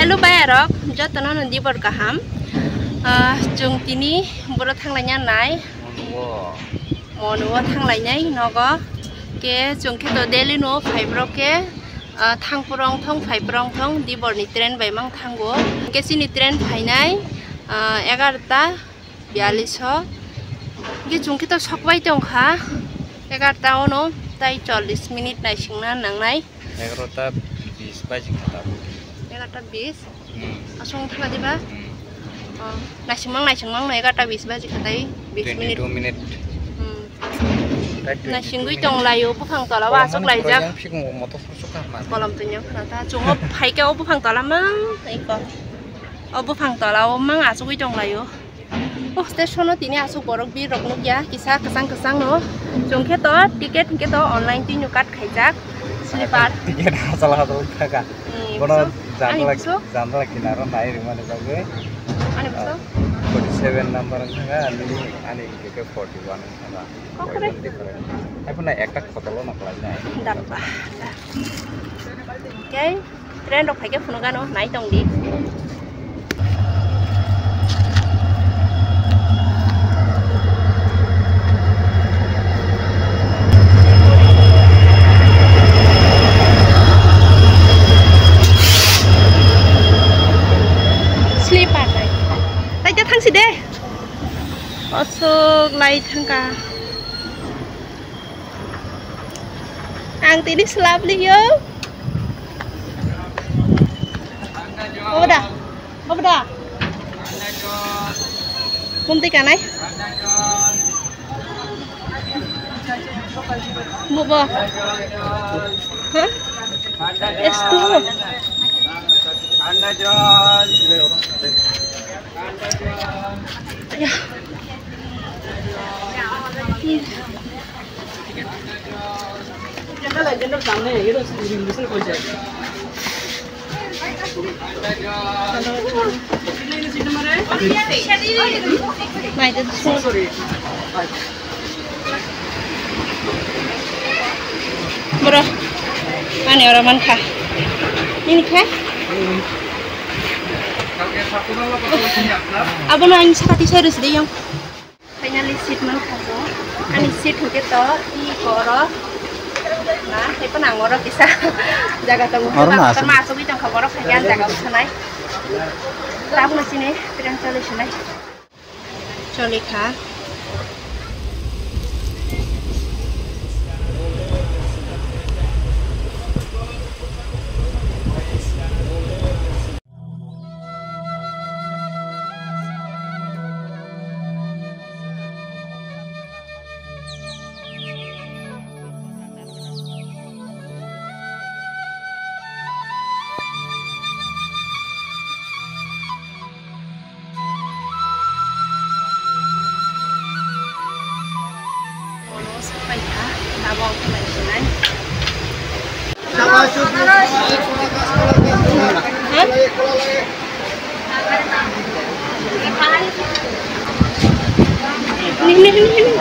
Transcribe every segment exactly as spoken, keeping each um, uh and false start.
Hello bayarok, jotono no dibor kaham. Ah, chwng tini boro thanglaina nai. Monuo thanglainai nogo. Ke chwng khe to daily no phaibrok ke, ah, thangpurong thong phaibrong thong diborni train bai mang thango. Ke chini train phainai, ah, egarota biyalish o. Hingke chwng khe to sokbai tongkha egarota ono, tai chollish minute naisingna nangnai. Egarota bis baji kha tabuk. Egarota bis? Hmm. Aswk thangna diba? Hmm. Oh, naisingmang naisingmang no egarota bis baji kha tai bis minute. Twenty-two minute. Hmm. Tai twenty-two minute. Naisingwi tonglaio, buphang tola o aswk laijak. Kolom twi nang khna ta. Chwng o phaikhe o buphang tola mang tei ko. O buphang tola o mang aswkwi tonglaio. Oh, station o tini aswk borok bir rok nukya, kisa kwchang kwchang no. Chwng khe to ticket hwnkhe to online twi no kat khaijak. Sleeper. Ticket hachal hachal thaka. Hmm, bono so, ani jandala, so? Jandala kinaro nai rwmani bagwi. Ani so? Ah, forty seven number wngkha, ani, ani hwnkhe forty one wngkha. Kokore. Hai phano ekta khotolo no khlai nai. Dabba. Okay. Train rok phaikhe phunukgano, nai tongdi. Sleeper nai. Tai ta thangsi de. Aswk lai thangkha. Ang tini slap liyo. Obo da? Obo da? Mumtwi kanai? Mubo? Huh? Esto. Ya. Bro, ani oro mankha. Ini kha? Abono ang sakati sai rwside yang. Finally seat mankha jo. Ani seat hwnkhe to i koro. Na, tei phano ang oro kisa jaga tongo. Oro ma aswk. Ma aswk tongkha borok hai ang jaga usanai. Tabukno chini train choli sinai. Choli kha. Mono sapai kha, tabok khe nai sinai. Ni, ni, ni, ni.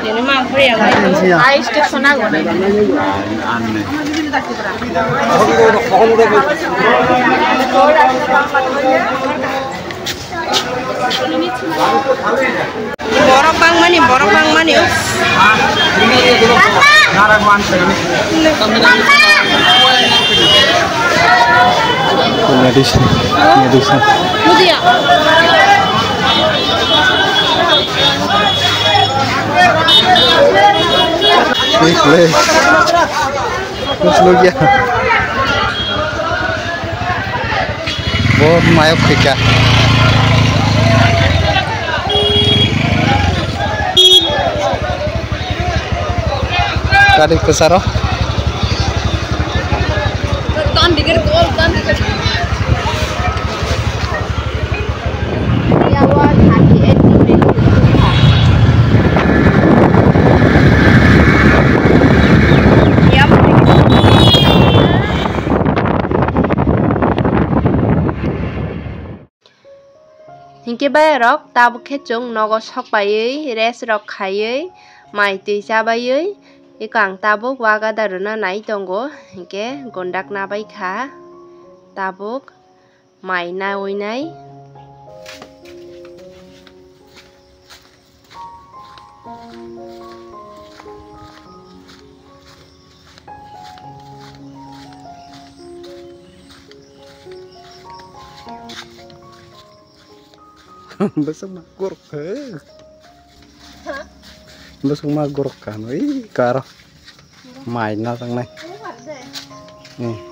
Ini mah aku yang lain. Ais ke sana gua. Borok bangmani, borok bangmani. Medicine, medicine. Mudia. Wait, wait. Kuch log ya. Bo mayok khaika. Kari kwcharo. Hinkhe bayarok tabuk khe chwng nogo sokpaiwi rest rok khaiwi mai twi chabaiwi Eko ang tabuk wak ada rwna nai tongo, hinkhe gondak nabai kha, tabuk mai nawi nai. Bwswk ma gorok kha. Bwswk ma gorok kha no, ih, karo. Mai na tangnai. Hmm.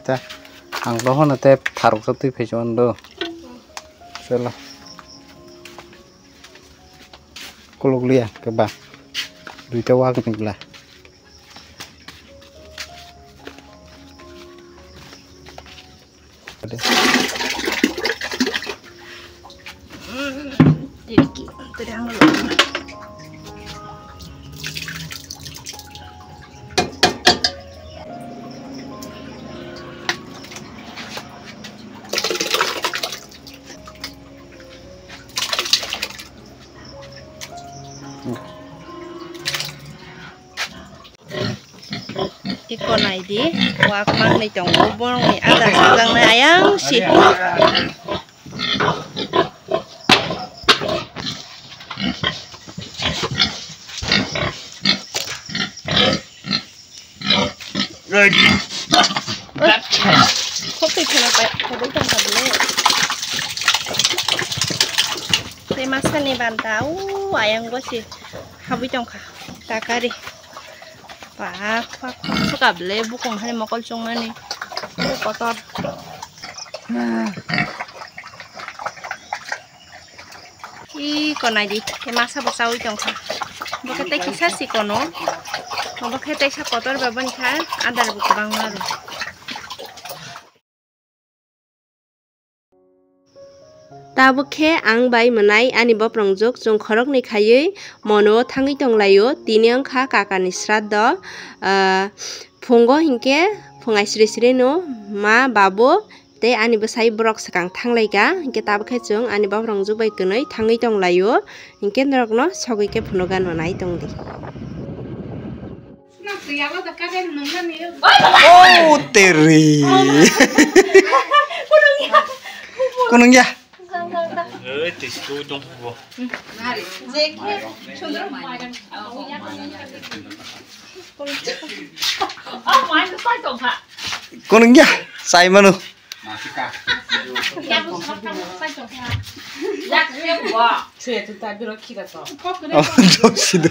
Te ang bohono te pharuksa twi phaichwng do. Chwla. Kuluk liya keba. Duita wak ni bla. Iko naidi, wak mangnwi tongo, borokni adar sujaknai ayang si. Khoptwi kheno pai, khoboi tongkha bwle. Tei masani banta, o ayang gosi habwi tongkha, takari. Ba, khwak khwak swkha bwle, bukung hani mokol chwngmani. O kotor. Ih, konai di, tei masa bo chawi tongkha. Bo khe tei kisa si kono. Bo khe tei sa kotor ba boni kha, adar bo kwbangma ro. Tabuk khe ang bai mwnai ani boprong juk chwng khoroknwi khaiwi mono thangwi tonglaio. Tini wngkha kakani sraddho, ah, phungo hinkhe phungai sri sri no ma babu tei ani bwsai borok swkang thanglaikha, hinkhe tabuk khe chwng ani boprong juk bai kwnwi thangwi tonglaio, hinkhe norokno sogwi khe phunukgano nai tongdi. Oh, teri. Kunung ya. Kunung ya, sai manu. Oh, sido.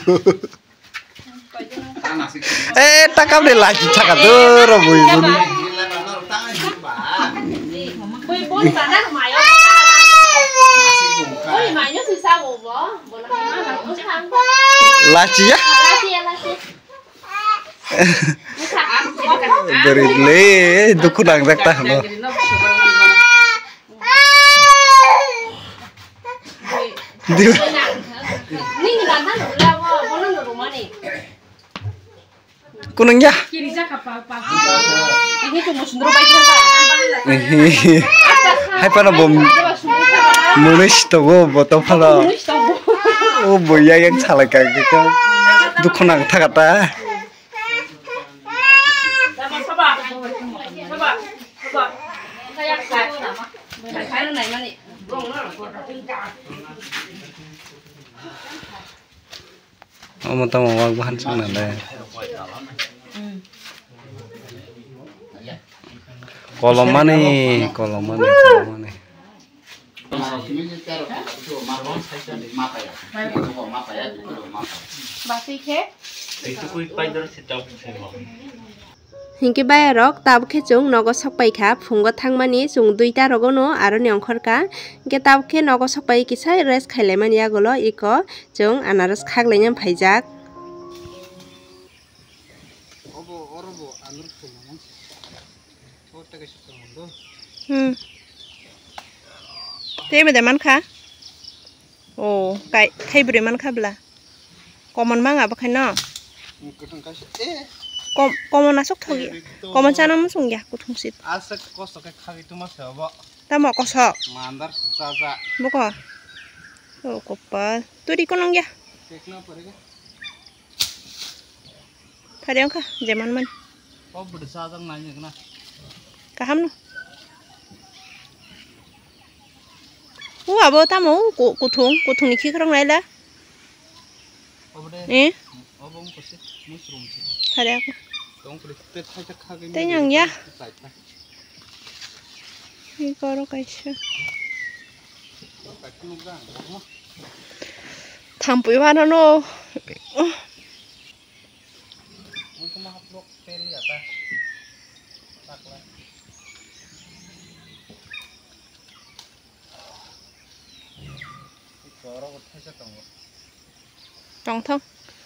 Eh, takam de lagi cakap tu, robui buni. Lachi ya? Beri le, duku nang jak tah no. Di- Kunung ya. Hai pano bom. Munui sitogo boto pano. O boya yang salai ka. Duku nang thakata. Omo tamo wak bahan chwng nale. Kolom mani, kolom mani, kolom mani. Hinkhe bayarok tabuk khe chwng nogo sok paikha, phungo thangmani chwng duita rogono aroni ongkhorkha. Hinkhe tabuk khe nogo sok pai kisa rest khailaimani yagulo iko chwng anaros khaklaina phaijak. Hmm. Tei bede mankha? O, kai, thaibrwi mankha bla. Common mang abo khai no? Kwthwng kaisa. Eh. Kom-, common aswk thogi. Eh, to. Common chana muchung ya, kuthung sit. Asa kosto khe khagwi tuma se obo. Tamo kosok? Mandar chaja. Boko? O, kopal. Turi konong ya? Tekna pore ga. Phari wngkha, jeman man. O bwdwi chajak nai nai gana. Kaham no. O abo tamo, ku-, kuthung, kuthung ni khikrok naila. Obo de. Eh? Obo wngkha se, mushroom se. Phari wngkha. Tong kri te thai thai khagwi. Tei nang ya. Thai thai. Ni koro kaisa. Thampui wano no. Tongthok.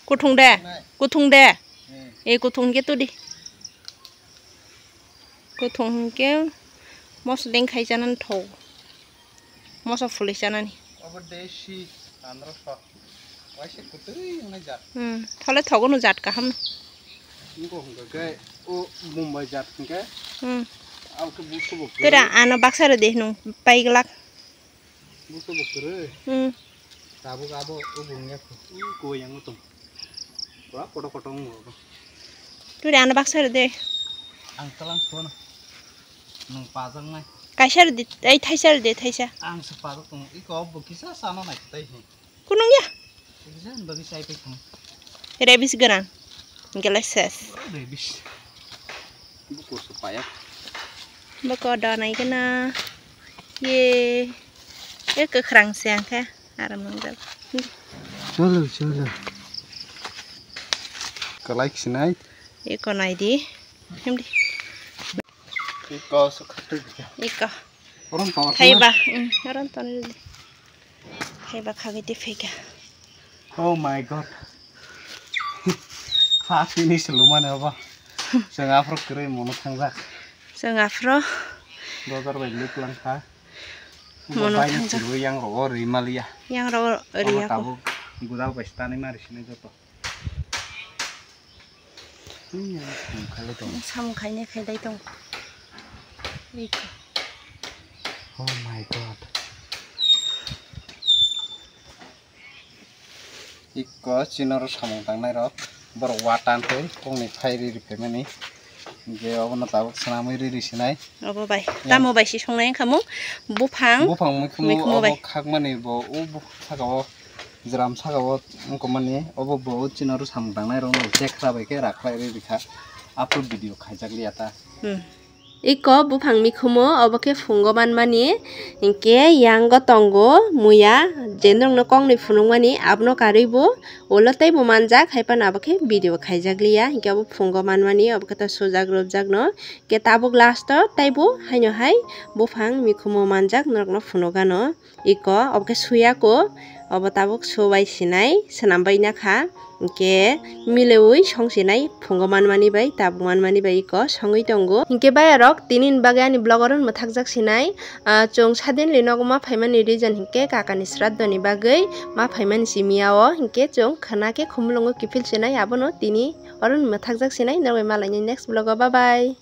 Kuthung de. Kuthung de. E kuthung ke tudi. Kuthung hwnkhe moso deng khai chanani thok. Moso phulwi chanani. Obo desi pondro so. Waisa kwtwi wngnai jat. Hmm, thole thogo no jat kaham. Wngkha hwnkhe o Mumbai jat hwnkhe. Hmm. Abokhe buso bo kwrwi. Tera ano baksa rw de nung pai glak. Buso bo kwrwi. Hmm. Tabuk abo o bung ya kho. Ui, koi yang tong. Wa koto koto wng bo. Turi ano baksa rw de. Ang talang phone. Nung pajak nai. Kaisa rw de, ei thaisa rw de, thaisa. Ang se pajak tong. Iko bo kisa sana nai tai hi. Kunung ya. Kisa bagi sai pe khum. Rabies gwnang. Gele ses. Rabies. Bukur se paya. Boko donai gana. Ye. E kwkhrang se ang khe. Aram nangjak. Cholo, cholo. Kalai sinai. Eko nai di. Himdi. Eko sokha. Eko. Oron tong. Thaiba. Hmm, oron tong di. Thaiba khagwi di phika. Oh my God. Ha, finish lumani obo. Chwng aphuru kwrwi mono thangjak. Chwng aphuru. Dozar bai lip lang kha. Mono thangjak. Yang rogo ri maliya. Yang rogo ri ya ko. Tabuk guda bai stani mari sini joto. Samung khaile tong. Samung khaine khailai tong. Oh my God. Iko chini oro samung tangnai rok borok wa tan twi kokni phai riri phaimani je obono tabuk swnamwi riri sinai. Obo bai tamo bai si songnai wngkha mung buphang. Buphang mikhumu mikhumu obo bai khakmani bo o bupha saka o jwram saka o wngkha mani obo bo o chini oro samung tangnai rok no check khlai bai khe rakhlai riri kha upload video khaijak liya ta. Hmm. Iko buphang mikhumo obo khe phungo manmani, hinkhe yango tongo muya, je norokno koknwi phunukmani abono karwi bo ulo teibo manjak, haiphano abo khe video khaijak liya, hinkhe obo phungo manmani obo khe ta sujak rwbjakno, hinkhe tabuk last o teibo haino hai buphang mikhumo manjak norokno phunukgano. Iko obo khe suya ko, obo tabuk subai sinai, swnam bai nakha, hinkhe mileui song sinai, phungo manmani bai, tabuk manmani bai iko songwi tongo. Hinkhe bayarok, tini ni bagwi ani vlog oro mwthakjak sinai, ah, chwng suddenly nogo ma phaimani reason hinkhe kakani sraddho ni bagwi ma phaimani simi ya o, hinkhe chwng khwna khe khumulwngo kiphil sinai, abono tini oro mwthakjak sinai, norok bai malainai next vlog o, bye bye.